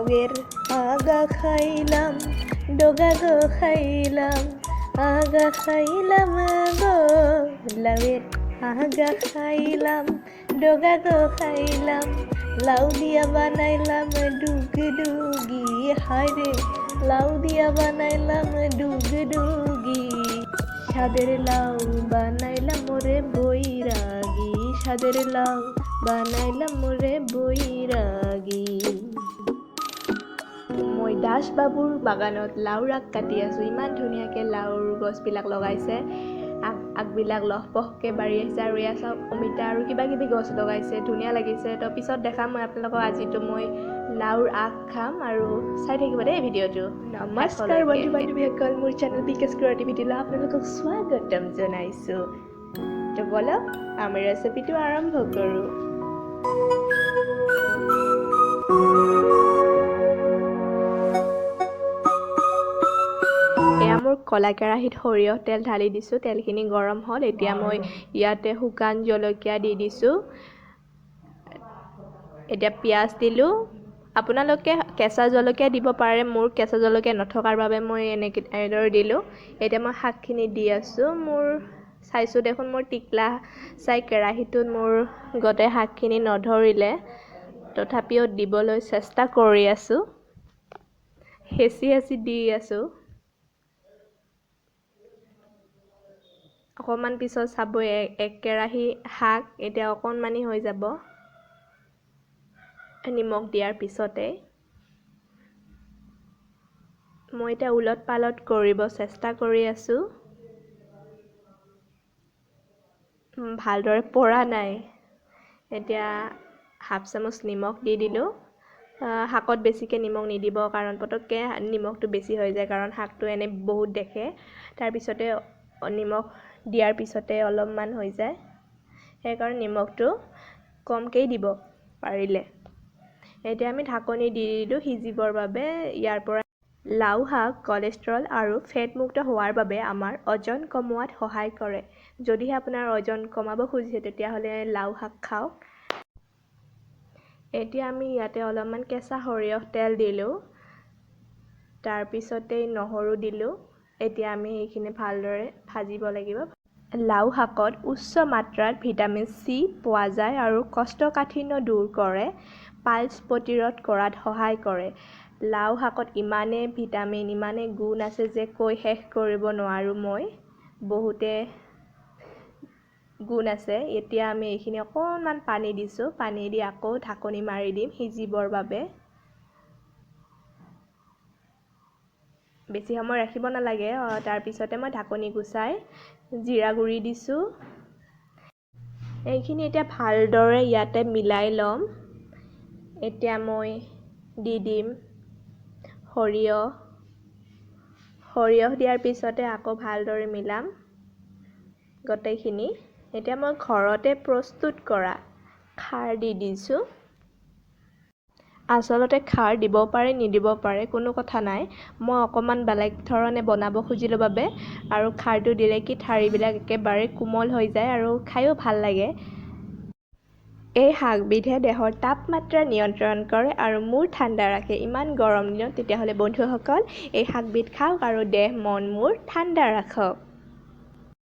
লাউয়ের আগা খাইলাম, ডগা গো খাইলাম, আগা খাইলাম গো। লাউয়ের আগা খাইলাম, ডগা গো খাইলাম, লাউ দিয়া বানাইলাম ডুগ ডুগি, হায় রে লাউ দিয়া বানাইলাম ডুগ ডুগি। সাদের লাউ বানাইলাম মোরে বৈরাগী, সাদের লাউ বানাইলাম মোরে বৈরাগী। মই দাস বাবুৰ বাগানত লাওৰ আগ কাটি আছোঁ। ইমান ধুনীয়াকৈ লাওৰ গছবিলাক লগাইছে, আগবিলাক লহপহকৈ বাঢ়ি আহিছে। আৰু এয়া চাওক অমিতা আৰু কিবা কিবি গছ লগাইছে, ধুনীয়া লাগিছে। তো পিছত দেখাম মই আপোনালোকক। আজিতো মই লাওৰ আগ খাম আৰু চাই থাকিব দেই ভিডিঅ'টো। নমস্কাৰ বন্ধু বান্ধৱীসকল, মোৰ চেনেল বিকাশ ক্ৰিয়েটিভিটিলৈ আপোনালোকক স্বাগতম জনাইছোঁ। তো ব'লক আমি ৰেচিপিটো আৰম্ভ কৰোঁ। এয়া মোৰ ক'লা কেৰাহীত সৰিয়হ তেল ঢালি দিছোঁ। তেলখিনি গৰম হ'ল। এতিয়া মই ইয়াতে শুকান জলকীয়া দি দিছোঁ। এতিয়া পিঁয়াজ দিলোঁ। আপোনালোকে কেঁচা জলকীয়া দিব পাৰে, মোৰ কেঁচা জলকীয়া নথকাৰ বাবে মই এনেকৈ এনেদৰে দিলোঁ। এতিয়া মই শাকখিনি দি আছোঁ। মোৰ চাইছোঁ দেখোন মোৰ টিকলা চাই কেৰাহীটোত মোৰ গোটেই শাকখিনি নধৰিলে, তথাপিও দিবলৈ চেষ্টা কৰি আছোঁ, হেঁচি হেঁচি দি আছোঁ। অকণমান পিছত চাব এক কেৰাহী শাক এতিয়া অকণমানি হৈ যাব নিমখ দিয়াৰ পিছতে। মই এতিয়া ওলট পালট কৰিব চেষ্টা কৰি আছোঁ, ভালদৰে পৰা নাই। এতিয়া হাফ চামুচ নিমখ দি দিলোঁ। শাকত বেছিকৈ নিমখ নিদিব, কাৰণ পটককৈ নিমখটো বেছি হৈ যায়, কাৰণ শাকটো এনে বহুত দেখে। তাৰপিছতে নিমখ দিয়াৰ পিছতে অলপমান হৈ যায়, সেইকাৰণে নিমখটো কমকেই দিব পাৰিলে। এতিয়া আমি ঢাকনি দি দিলোঁ সিজিবৰ বাবে। ইয়াৰ পৰা লাও শাক কলেষ্ট্ৰল আৰু ফেটমুক্ত হোৱাৰ বাবে আমাৰ ওজন কমোৱাত সহায় কৰে। যদিহে আপোনাৰ ওজন কমাব খুজিছে তেতিয়াহ'লে লাও শাক খাওক। এতিয়া আমি ইয়াতে অলপমান কেঁচা সৰিয়হ তেল দিলোঁ, তাৰপিছতেই নহৰু দিলোঁ। এতিয়া আমি এইখিনি ভালদৰে ভাজিব লাগিব। লাও শাকত উচ্চ মাত্ৰাত ভিটামিন চি পোৱা যায় আৰু কোষ্ঠকাঠিন্য দূৰ কৰে, পাইলছ প্ৰতিৰোধ কৰাত সহায় কৰে। লাও শাকত ইমানেই ভিটামিন, ইমানেই গুণ আছে যে কৈ শেষ কৰিব নোৱাৰোঁ মই, বহুতে গুণ আছে। এতিয়া আমি এইখিনি অকণমান পানী দিছোঁ। পানী দি আকৌ ঢাকনি মাৰি দিম সিজিবৰ বাবে। বেছি সময় ৰাখিব নালাগে। তাৰপিছতে মই ঢাকনি গুচাই জিৰা গুড়ি দিছোঁ। এইখিনি এতিয়া ভালদৰে ইয়াতে মিলাই ল'ম। এতিয়া মই দি দিম সৰিয়হ। সৰিয়হ দিয়াৰ পিছতে আকৌ ভালদৰে মিলাম গোটেইখিনি। এতিয়া মই ঘৰতে প্ৰস্তুত কৰা খাৰ দি দিছোঁ। আচলতে খাৰ দিব পাৰে নিদিব পাৰে, কোনো কথা নাই। মই অকণমান বেলেগ ধৰণে বনাব খুজিলোঁ বাবে, আৰু খাৰটো দিলে কি ঠাৰিবিলাক একেবাৰে কোমল হৈ যায় আৰু খায়ো ভাল লাগে। এই শাকবিধে দেহৰ তাপমাত্ৰা নিয়ন্ত্ৰণ কৰে আৰু মূৰ ঠাণ্ডা ৰাখে। ইমান গৰম দিনত তেতিয়াহ'লে বন্ধুসকল এই শাকবিধ খাওক আৰু দেহ মন মূৰ ঠাণ্ডা ৰাখক।